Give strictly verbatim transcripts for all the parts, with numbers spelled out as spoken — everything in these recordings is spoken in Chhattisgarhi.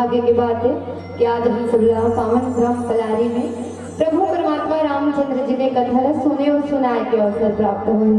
भाग्य के बात हे कि आज हम सब ला पावन ग्राम पलारी में प्रभु परमात्मा रामचंद्र जी के कथा ला सुने अउ सुनाए के अवसर प्राप्त होए।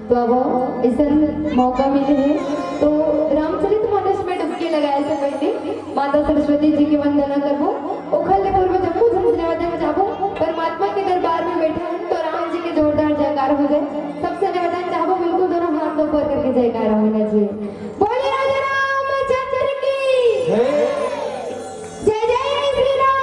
तो अब अइसन मौका मिले हे, तो रामचरित मानस में डुबकी लगाए से पहले माता सरस्वती जी के वंदना करबो, ओखर ले पूर्व जम्मो झन से निवेदन चाहबो, परमात्मा के दरबार में बैठे हन तो राम जी के जोरदार जयकार हो जाए। सबसे निवेदन चाहबो, बिल्कुल दोनों हाथ ऊपर करके जयकारा होना चाहिए। बोले राजा रामचंद्र की। जय जय श्री राम।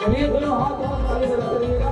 चलिए, दोनों हाथ बहुत ताली बजाते रहिएगा।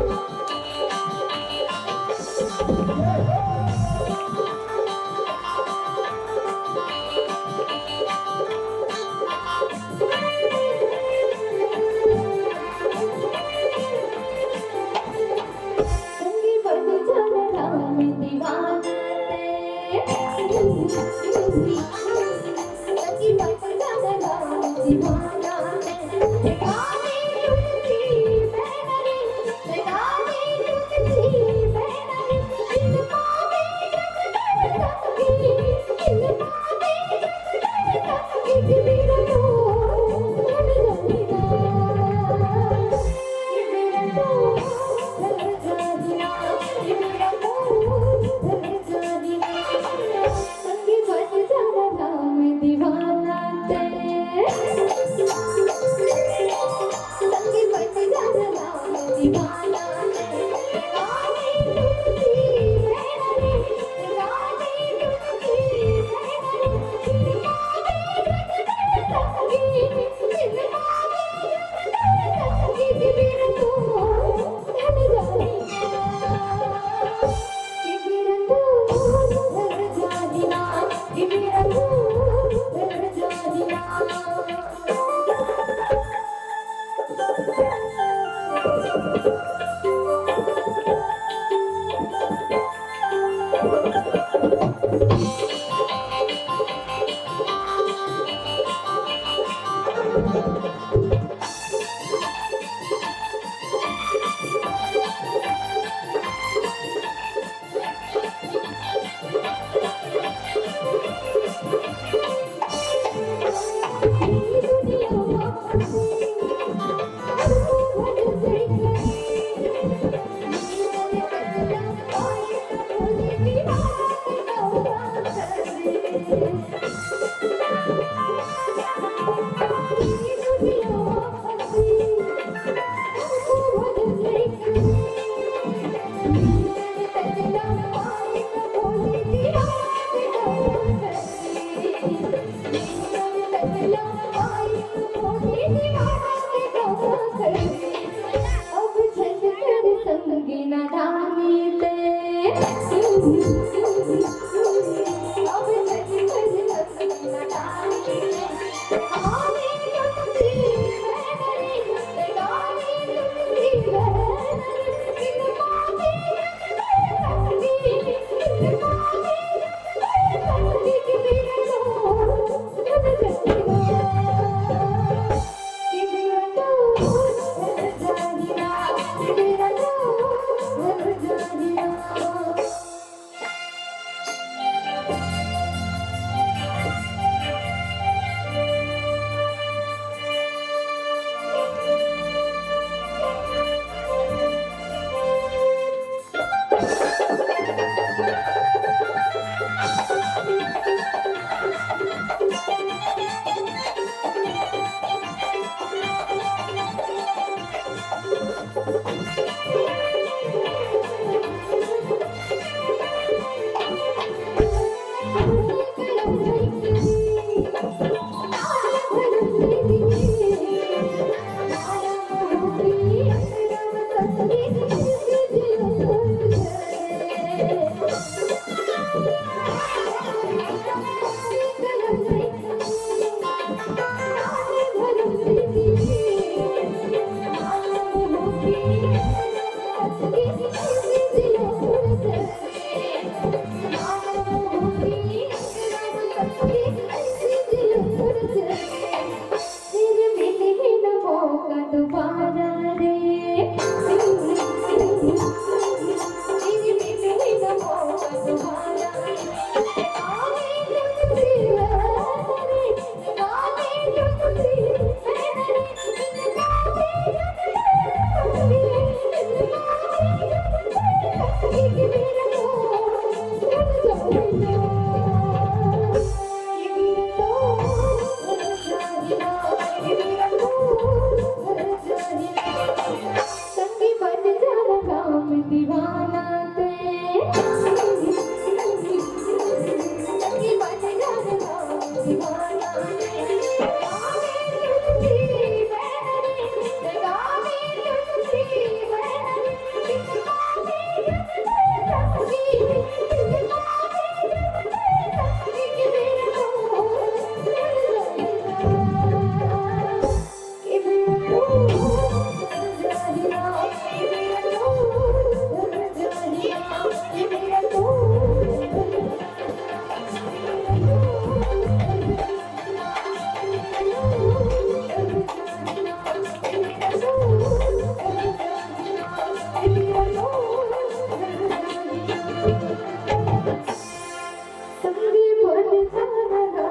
संगी बन जाना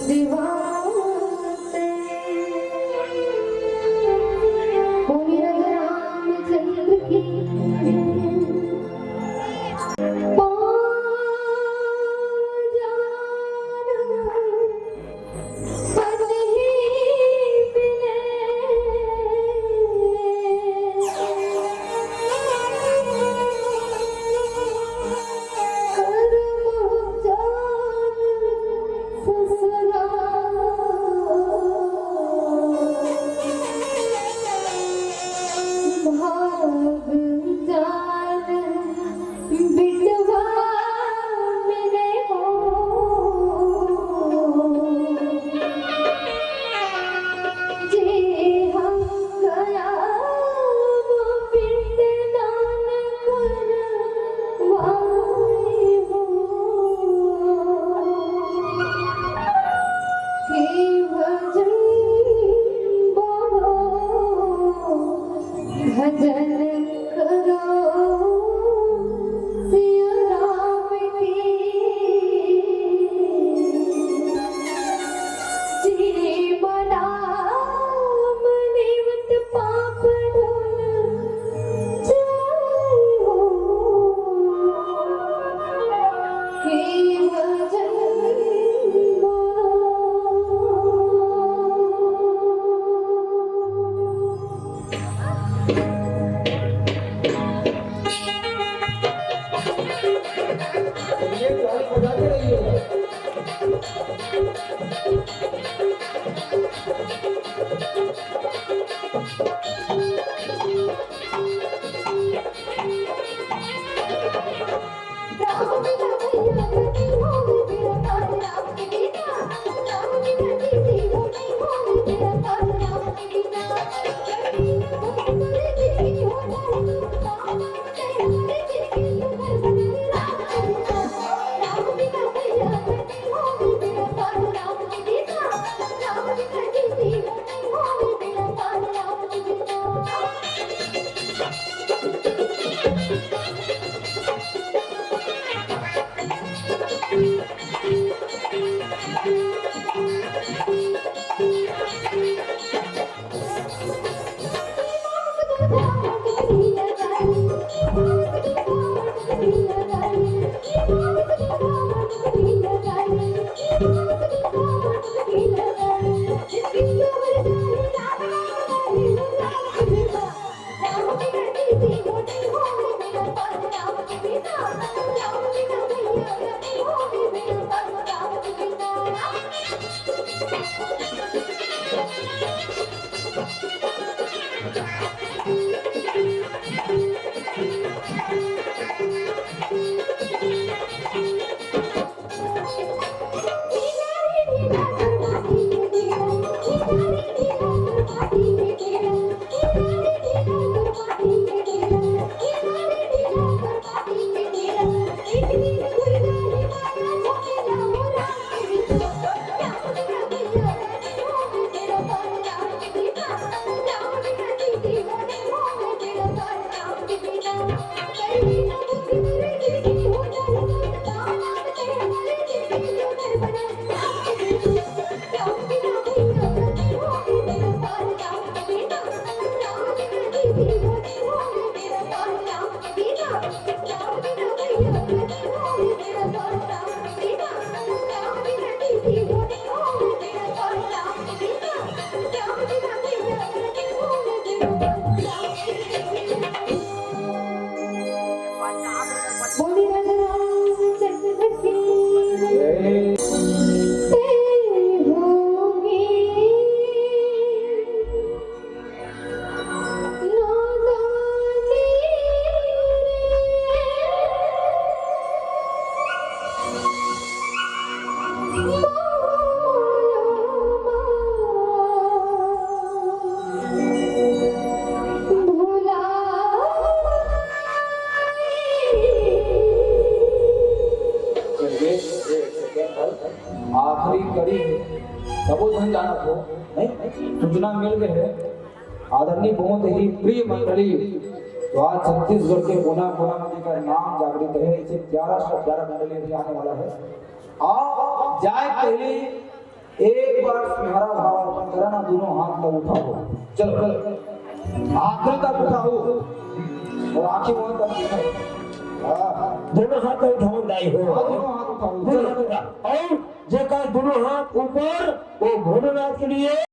दीवाते। बोलिए रामचंद्र की। पा जाना पति ही मिले। करम जान ससुराल। भाग जान बिटवा मिले हो। जे हम गया वो पिंड दान करवाए हो। हे भजन बोलो। भजन करो सिया राम की। श्री बलराम निवत पाप धुल जाए हो। हे भजन बोलो। ये ताली बजाते रहिए। बहुत झन जानत हो, नहीं? सूचना मिल गए है। आदरणीय, बहुत ही प्रिय मंडली, तो आज छत्तीसगढ़ के कोना कोना में जेकर नाम जागृत है, इसे प्यारा सा प्यारा मंडली भी आने वाला है। आओ, जाए पहले एक बार सुनहरा भाव अपन करा ना, दोनों हाथ ला उठाओ। चलो, चलो, आखिर तक उठाओ और आंखें वहां तक दिखाओ। हाँ। दोनों हाथ ला उठाओ, दाई हो। हाँ, दोनों हाथ उठाओ। दोनों हाथ उठाओ। और जेकर दोनों हाथ ऊपर, वो भोलेनाथ के लिए।